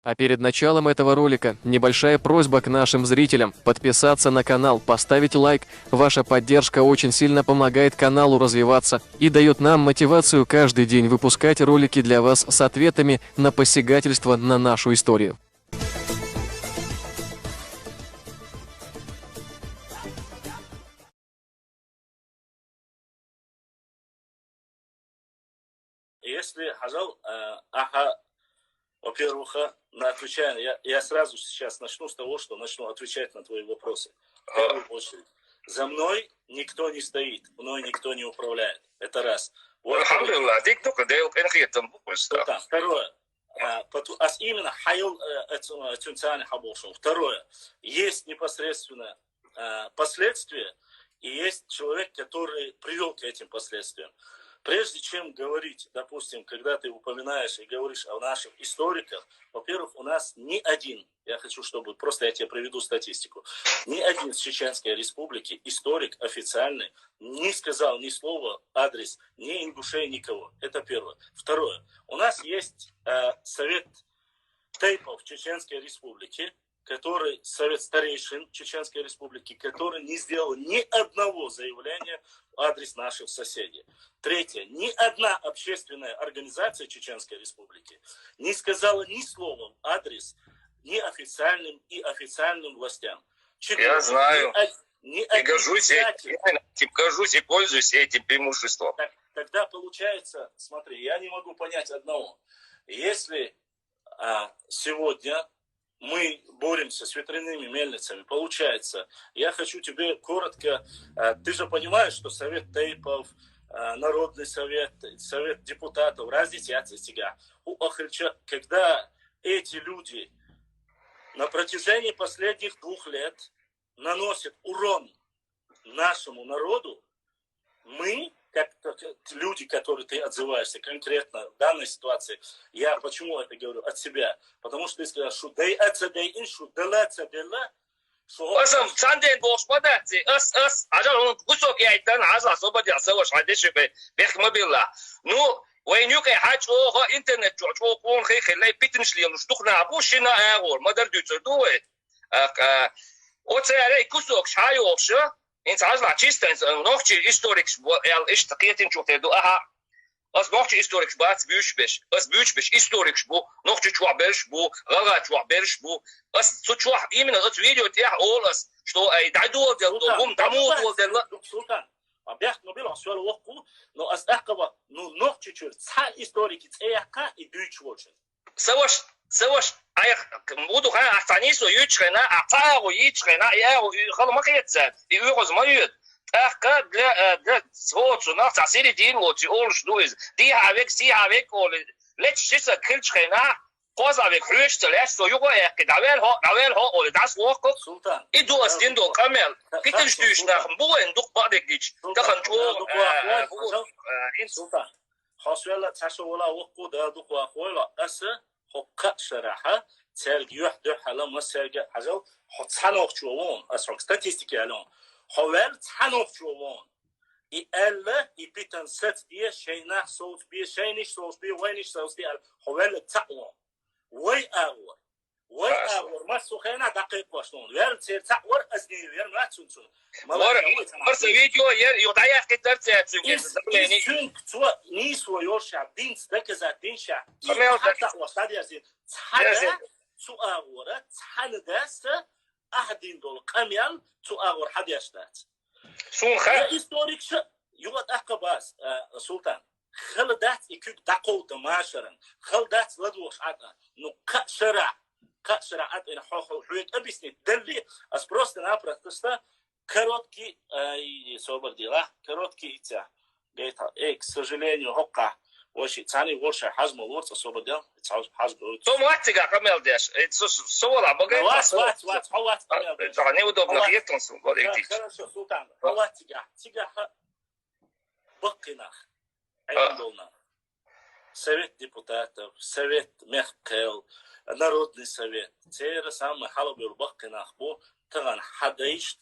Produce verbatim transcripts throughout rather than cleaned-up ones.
А перед началом этого ролика небольшая просьба к нашим зрителям подписаться на канал, поставить лайк. Ваша поддержка очень сильно помогает каналу развиваться и даёт нам мотивацию каждый день выпускать ролики для вас с ответами на посягательства на нашу историю. Если хьажал, э, аха, во-первых, э, на отвечание, я, я сразу сейчас начну с того, что начну отвечать на твои вопросы. В первую очередь, за мной никто не стоит, мной никто не управляет. Это раз. Во-вторых, Алхьамдулиллах, дика дукха Даьла къинхетам ба кхуза. Султан, второе. А, поту- ас именно хьайол, э, эцун- эцун цани хьаболхаш. Второе. Есть непосредственно э, последствия, и есть человек, который привёл к этим последствиям. Прежде чем говорить, допустим, когда ты упоминаешь и говоришь о наших историках, во-первых, у нас ни один, я хочу, чтобы просто я тебе приведу статистику, ни один с Чеченской Республики историк официальный не сказал ни слова в адрес ни ингушей, никого. Это первое. Второе. У нас есть э, совет тейпов Чеченской Республики, который, совет старейшин Чеченской Республики, который не сделал ни одного заявления в адрес наших соседей. Третье. Ни одна общественная организация Чеченской Республики не сказала ни слова в адрес ни официальным и официальным властям. Четвёртое. Я знаю. Ни од- ни И один горжусь писатель. этим, горжусь и пользуюсь этим преимуществом. Так, тогда получается, смотри, я не могу понять одного. Если а, сегодня мы боремся с ветряными мельницами, получается, я хочу тебе коротко, а, ты же понимаешь, что Совет тейпов, а, Народный совет, Совет депутатов, разница яц цига. У Ахальча, когда эти люди на протяжении последних двух лет наносят урон нашему народу, мы, как, как люди, которые ты отзываешься конкретно в данной ситуации, я почему это говорю от себя? Потому что ты сказал, что дай отца, дай иншу, дала отца, дала, что Ас-м цхьанне бохуш ма дац, ас, ас, хьажал, хьона кусок яйтан, хьажал, со бадел, са ваша, хьан деши бе, бехк ма билла. Ну, вайна юкъе хьа чӀоагӀа интернет чу чӀоагӀа къонахий хилла, питанаш лелаш дукха нах ба, шин агӀор, ма дар дуьйцур ду вай. А, а, оцу аьлла, и кусокаш хьайохуш, хӀинца хьажал, чисто хӀинца нохчий историкаш бо-, аьлла, иштта кхетинчух тера ду, аха. Ас нохчий историкаш бац буьйцуш беш, ас буьйцуш беш историкаш бу, Нохчийчохь бераш бу, ГӀалгӀайчохь бераш бу. Ас цу чохь, именно оцу видео тӀехь олу ас, что ай дӀадоладелла, хӀума дӀамодоладелла. Султан, а бехк ма билла, ас вела воккху, но ас тӀаккха ва, ну, Нохчийчуьра цхьа историки цӀе яккха и дуьйцуш волчун. Са ваша, са ваша, айх, ву ду хьан, ахь цхьа нийсо юьйцуш хенахь, ахь цхьа агӀо йийцуш хенахь, и агӀо хала ма хета царна, и оьгӀаз ма йоьду. ТӀаккха для, э, для цхьацца нах цхьа середина лоций олуш ду иза. Дехьа вег, сехьа вег олий. Лечча ши саг хилча хенахь, кхозлагӀа вег хьоьжуш ца лаьцна, цо юха а яьккхи, дӀаваьлла хьо, дӀаваьлла хьо олий, дӀасавоккху. Султан, И ду ас дина долу къамел. Питанаш дуьйцуш нах ма бу вайн дукха бакъдерг гича. Тахана чӀогӀа, э, э, хӀу, э, хӀинца. Султан, хьо соьлла цхьа шо вала воккху, Дала дукха вахойла, аса хӀокху кхаа шарахь цаьрга юьхь дуьхьала массаьрга а хьажал, хьо цхьа нохчо ву хьуна, ас хьоьга статистика аьлла хьуна. Хьо ваьлла цхьа нохчо ву хьуна. И аьлла, и питан сацабе, шайнах совцабе, шайниш совцабе, вайниш совцабе аьлла, хьо ваьлла цхьаъ ву хьуна. Вай агӀор. Вай агӀор массо хенахь дӀакхайкхош ву хьуна. Ваьлла церан цхьаъ вара, аз дийна вер мац цунна. Вара, вара са видео яр, юха дӀаяьккхийтар цаьрца цуьнга. Иза, иза цуьнга цо нийсо йолуш ша, динца доказать дина ша. Иза хьа цхьаъ ваш дӀадерзина. Цхьана цу агӀора, цхьана даса ахьа дина долу къамел цу агӀор хьадеш дац. Суна ха- Я историкша, юха тӀаккха бац, а, Султан. Хала дац и куьг дӀакховда машаран. Хала дац ладогӀаш ӀатӀа. Ну, кхаа шарахь, кхаа шарахь ӀатӀина хьо, хьо, хьоьга объяснить далли, ас просто-напросто короткий, ай, собар дела, короткий ица. Гайта, эй, к сожалению, хӀокхахь, воши, цхьаьний волуш хьажа ма лоцу, собар дел, хьажа, хьажа ма лоцу. Со ма вац цигахь къамел деш, э, со, со, со вала, багай. Вац, вац, вац, хьо вац къамел деш. Цхьа неудобно хетон сун, говорит. Да, хорошо, Султан, хьо вац цигахь, цигахь баккхий нах, Ӏилма долу нах. Совет депутатов, Совет мехкал, Народный совет. Церан самый хьалабевлла баккхий нах бу, тахана хьадайшта,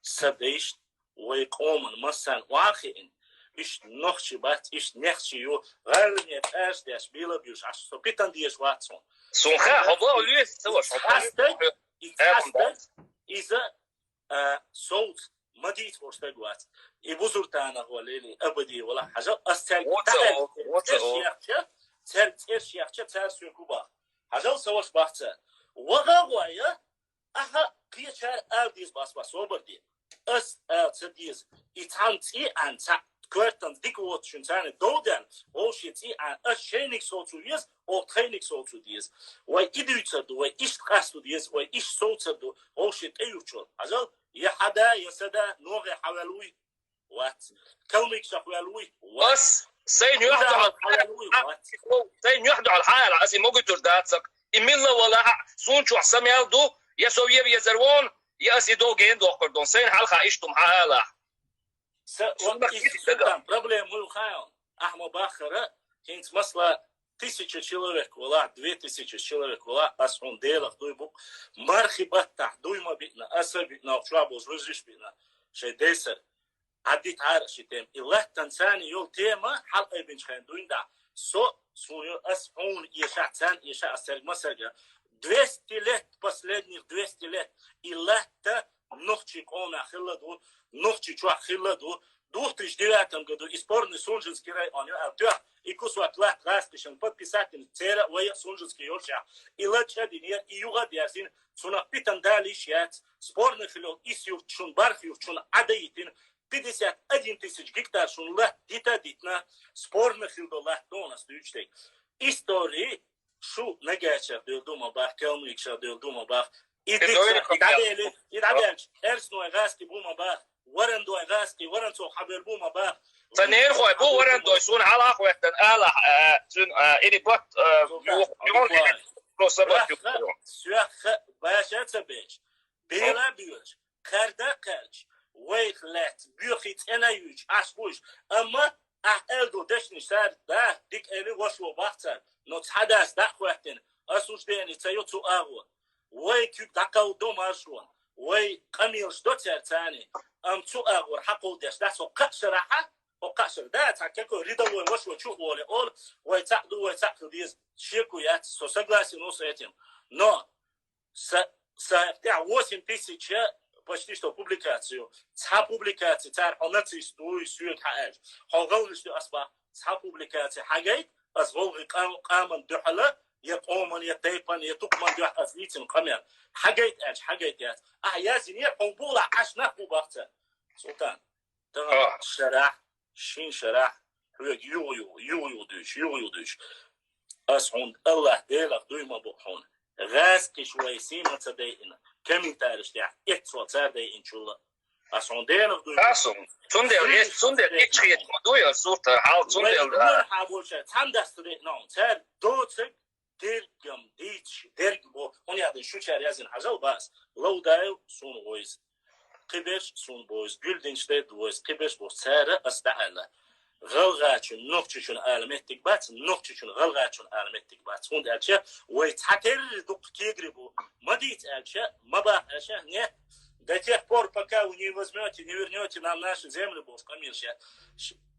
са дайшта, вай къоман массарна охьахиъна, иштта нохчий бац, иштта нехчий ю, гӀаране тӀаш деш, бела буьйш, аш со питан деш вац хьуна. Сона ха, хьо боху луьйса, ца ваша, хьо боху. Хьастаг, и хьастаг, иза, а, совц, ма дийца хӀорш стаг вац. И бузуртанах валели, абади вала, хьажал, ас цаьрга цӀерш яхча, цаьрга цӀерш яхча, цар соьга хӀу бах. Хьажал, са ваша бах цар. Ваха гӀой, я? Аха, кхечар ала деза бац, ба собар де. Ас ала ца деза. И цхьан цӀий Ӏан, цхьа коьртанца дика воцучун царна дов даьнна, вовше цӀий Ӏан, ас шайниг совцо веза, оха тхайниг совцо деза. Вай и дуьйцар ду, вай иштта къасто деза, вай иштта совцар ду, вовше тӀеювчул. Хьажал, я хьада, я сада, ногӀе хьаваьлла вуй? Вац. Калмыкшах ваьлла вуй? Вац. Ас сайна юхь духьал хьаваьлла вуй? Вац. Сайна юхь духьал хьаала, ас и могуьйтур дац-кх. И милла вала хьа, сона чухь са мел ду, я со ве везар вон, я ас и дов гена дохкар дон. Сайна хьалха иштта хӀума хьаала. Са, сона вот и хица султан дага. Проблема хӀу хьайон? Ахьа ма баххара, хӀинца масала тысяча человек вала, две тысячи человек вала, ас хьона Делах дуй бу-кх. Мархий баттахь дуй ма биъна, аса биъна, чоа боза везаш биъна. Шай десар. Ӏаддитара ши тема. И латтан царна йола тема хьалъайбинчу хенахь дуйна дӀа. Со, суна ю, ас хьуна эшахь, царна эшахь, ас цаьрга масарга. Двести лет, последних двести лет. И латта нохчий къомах хилла ду, нохчий чохь хилла ду. Две тысячи девятом году и спорный Сунженский район ю аьлла тоьхна, и кусок латта гӀазкхашна подписать дина церан а, вай а Сунженский йолчохь. И лачкъа динера, и юха а дерзина, цунах питана дала йиш яц. Спорный хилла йола исс юрт шун, барх юрт шун Ӏадайтина, пятьдесят один тысяч гектар шун латта дита а дитина, спорный хилла дола латта дона ас дуьйцуш дерг. Истори шу нагахьчех дуьйла ду ма бах, калмыкшех дуьйла ду ма бах. И дика, и дӀабели, и дӀабелча, эрсной гӀазкхий бу ма бах, варандой гӀазкхий, варанцох хьабевлла бу ма бах. Сан нерхой бу варандой, суна хьалха хӀоьттина алахь, а, цуьнан, а, или бат, а, юха, юха, просто бат юха. Соьхха баша ца беш, бела боьлуш, кхарда кхаьлча, вайх лаьцна боьхий цӀена юьйцуш Ӏаш бу уьш. Амма ахь аьлла долу дешнаш цара, да, дика эли, вошо бах цара, но цхьа дас дӀа а хӀоьттина, ас уж дени ца йо цу агӀо. Вай куьг дӀакхалла до маршонна, вай къамелаш до цара царний, амма цу агӀор хьакхалла деш дац хӀокху кхаа шарахьа, хӀокху кхаа шарахь. Да, цхьа какой рядовой вошо чу а воле, ола, вай цхьаъ ду, вай цхьаъ хила деза, шеко яц, со согласен ву с этим. Но са, са тӀехь восемь тысяч почти что публикацию. Цхьа публикаци цара хьо нацист вуй, соьга хьааьлча, хьо гӀалгӀаш ду ас бах. Цхьа публикаци хьагайта, ас гӀалгӀай къам-, къаман дуьхьала, я къоман, я тайпан, я тукхаман дуьхьа ас дийцина къамел. Хьагайта аьлча, хьагайта яц. Ахьа яздинера, хьо була Ӏаш нах бу бах цара. Султан. Тахана шарахь, шин шарахь, хьоьга юха-юха, юха-юха дуьйцуш, юха-юха дуьйцуш. Ас хьуна АллахӀ Делах дуй ма бу хьуна. ГӀазкхаша вай сий ма ца дайина, комментареш тӀехь эццо цара дайинчул а. Ас хьуна Делах дуй ма бу. Ас хьуна. Цундела эц-, цундела эццо хеташ ма дуй, ас сурта хьал, цундела. Вай гонахьа болчара цхьана даста дайина хьуна. Цара доцург дерг-м дийцаш, дерг бо, хӀунда аьлча шучара яздина хьажал бах ас. Лавдаев суна вевза. Кхиберш суна бевза, Гуьлдинчу дайда вевза, кхиберш бевза, цара ас дӀааьлла. ГӀалгӀачун нохчочун ала меттиг бац, нохчочун гӀалгӀачун ала меттиг бац. ХӀунда аьлча вай цхьатерра дукха кегий бу. Ма дийца аьлча, ма бах аьлча, нет. До тех пор, пока вы не возьмёте, не вернёте нам наши земли, бохуш къамелаш яц.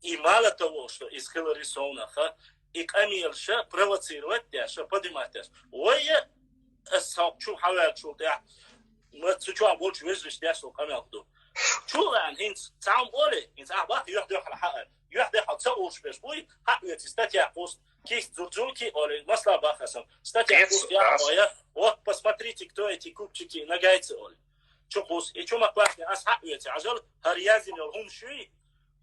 И мало того, что из хилари совнаха, и къамелаш провоцировать деш, поднимать деш. Вай, ас хьо чу хьаваьллачул тӀехьа, ма цу чохь болчу вежаршка деш долу къамел ду. Чу ваьлла хӀинца цхьа хӀума олий, хӀинца ахьа бах юьхь-дуьхьал хьаала. Юьхь-дуьхьал ца олуш берш буй, хьа а оьций, статья кхуссу, кист зурзуки олий, масала бах аса. Статья кхуссу яхь оя, вот посмотрите, кто эти купчики, нагайцы олий. Чу кхуссу, и чу ма кхоссане, ас хьа а оьций, Ӏажал, хӀара яздина йолу хӀума шуй,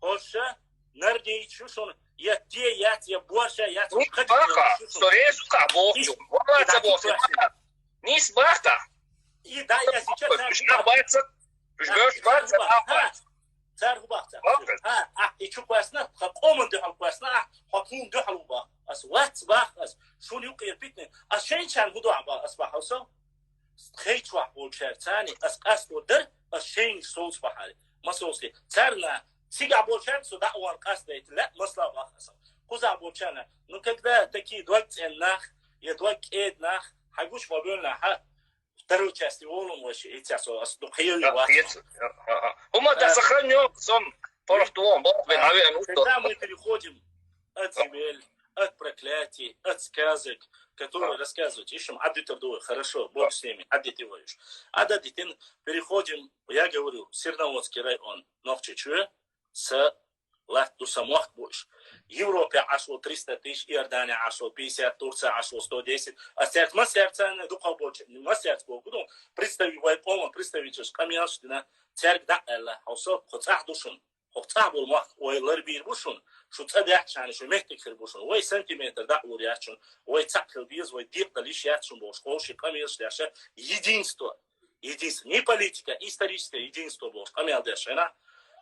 хӀорша, нарнийчу шуна, я те яц, я борша яц, нис баха, со реза кхаъ боху ю. Валла ца боху ю. Нис баха. И да, я сейчас уж нах бац, уж беш бац, нах бац. Цар хӀу бах цар? А, а, и чу кхоссана, хьо къоман дуьхьал кхоссана, а, хьо тхуна дуьхьал хӀу бах. Ас вац бах ас, шуна юкъера питане. Ас шайнчарна хӀу дуьхьал бах, ас бах хьо со. Тхай чохь болчаьрца царний ас къасто дара, ас шайниг совца бахьара. Ма совцале. Царна цигахь болчаьрца со дӀа а ван къастдайта лаьа, масала бах аса. Кхузахь болчарна, ну, когда такие дог цӀена нах, я дог кӀеда нах, хьан гуш ма бевлла хьа, второй части волун ваша, и цец ас дукха хьеве вац. ХӀума да сохранён, сом порох тувон, бох бен, авен, уто. Когда мы переходим от земель, от проклятий, от сказок, которые рассказывают. Ишим Ӏадитар ду вай, хорошо, Бог с ними, Ӏадити вай уж. Ӏадитина, переходим, я говорю, Серноводский район, Нохчийчоь, са латта ду, са мохк бу уж. Европе Ӏаш вола триста тысяч, Иордане Ӏаш вола пятьдесят, Турце Ӏаш вола сто десять. Аз царца массаьрца дукха болча, массаьрца боху ду, представи-, вай къоман представителаш къамаьлаш дина, царга дӀа а аьлла, хьо со, хьо цӀагӀа ду шун. Хьо цӀагӀа бола мохк вай ларбийр бу шун, шу цӀа даьхкача хана шу меттиг хир бу шун, вай сантиметр дӀа а лур яц шун, вай цхьаккха хила деза, вай декъадала йиш яц шун бохуш, ховши къамаьлаш деш, единство, единство, не политика, историческое единство бохуш къамаьл деш хьайна,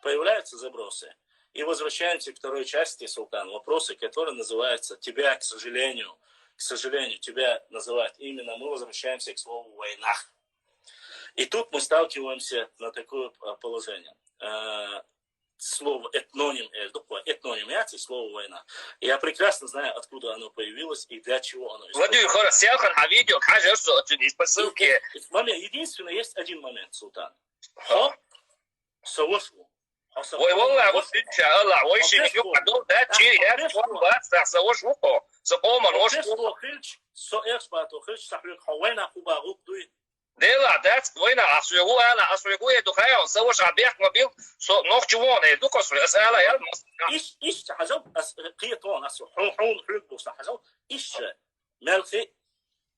появляются забросы. И возвращаемся к второй части, Султан, вопросы, которые называются тебя, к сожалению, к сожалению, тебя называют именно, мы возвращаемся к слову «война». И тут мы сталкиваемся на такое, а, положение. А, слово этноним, э, дукха этноним яц из слово «война». Я прекрасно знаю, откуда оно появилось и для чего оно используется. Владимир, хора, селхан хьа видео хьажар со оцу из посылки. Момент, единственное, есть один момент, Султан. Хо, со воша ву. Хо со... Вай, валлахӀи, вот динча, Аллах, вай ши юкъа дол, да, чи, я, хо, вац, да, со воша ву хо. Со къоман воша ву. Хилч, со эхш бато хилч, са хьоьга хьо вайна хуба гӀулакх дуй. Делахь дац, вайна, ас вегу ала, ас вегу э ду хаял, са ваша бехк ма бил, со нохчи вон э ду косу, ас ала ял. Иш, иш хьажал, ас кхетон, ас хьун, хьун хьуг бу са хьажал, иш мелхи,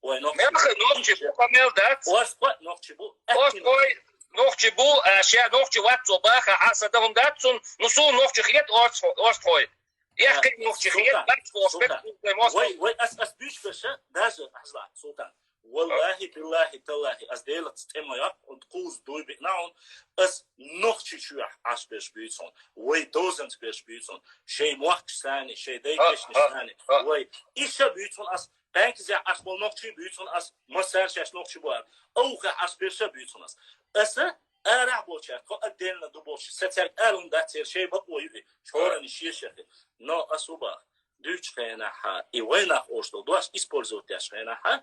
ой, нохчи. Мелхи нохчи бу, къамел дац. Орс кхой нохчи бу. Орс кхой нохчи бу, а ша нохчи вац цо баха, а са дахун дац цун, ну су нохчи хет орс, орс кхой. Яхкин нохчи хет бац, Султан. Вай, вай, ас, ас буьйчу беша, даже, хьажал, Султан. Валлахи, биллахи, таллахи, ас Делаца тӀема йоккха, хьуна кхуза дуй биъна хьуна, ас Нохчийчоь Ӏаш берш буьйцу хьуна, вай дозанца берш буьйцу хьуна, шай мохкаш сани, шай дайкешнаш сани, вай иша буьйцу хьуна ас, панкизе Ӏаш бола нохчий буьйцу хьуна ас, массар шаьш нохчий бу аьлла, овха Ӏаш берша буьйцу хьуна ас. Аса арахь болчаьрга, кхо отдельно ду болча, са цаьрга ала хӀума дац, церан шай бакъо ю и, шорани шешахи. Но ас у бах. Дуьйчу хенахьа, и вайнах ош долу дош использовать деш хенахьа,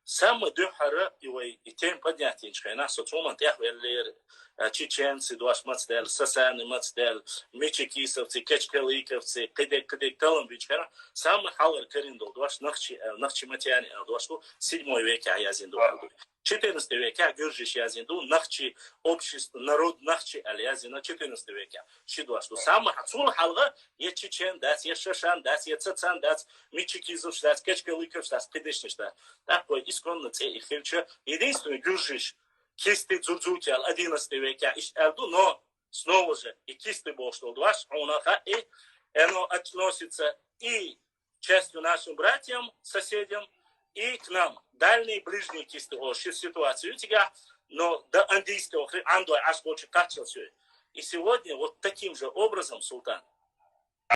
самый дуьххьара и вай, и тема поднять йинчу хенахь, со цуман тӀехвеллера, а, чеченцы дош мацдаьлла, сасаны мацдаьлла, мичикисовцы, кечкалыковцы, кхидег, кхидег талам бинчу хенахь, самый хьалхара карийна долу дош нахчи аьлла, нахчи матяни аьлла дош ду, седьмой векехь язйина ду аьлла ду. Четырнадцатый векехь гуьржиш язйина ду, нахчи общество, народ нахчи аьлла язйина четырнадцатый векехь. Ши дош ду. Самый хьа-, цул хьалха я чечен дац, я шашан дац, я цацан дац, мичикизовш дац, кечкалыковш дац, кхидешнаш дац. ТӀаккха вай исконно цӀе и хилча, единственный гуьржиш, кисты, дзурдзуки аьлла, одиннадцатый векехь иштта аьлла ду, но снова же и кисты бохуш долу дош, хьуна хаьа, оно относится и частью нашим братьям, соседям, и к нам. Дальние, ближние кисты, о, ши ситуацию у тебя, но до андийского хри-, андой аш больше качал всё. И сегодня вот таким же образом, Султан,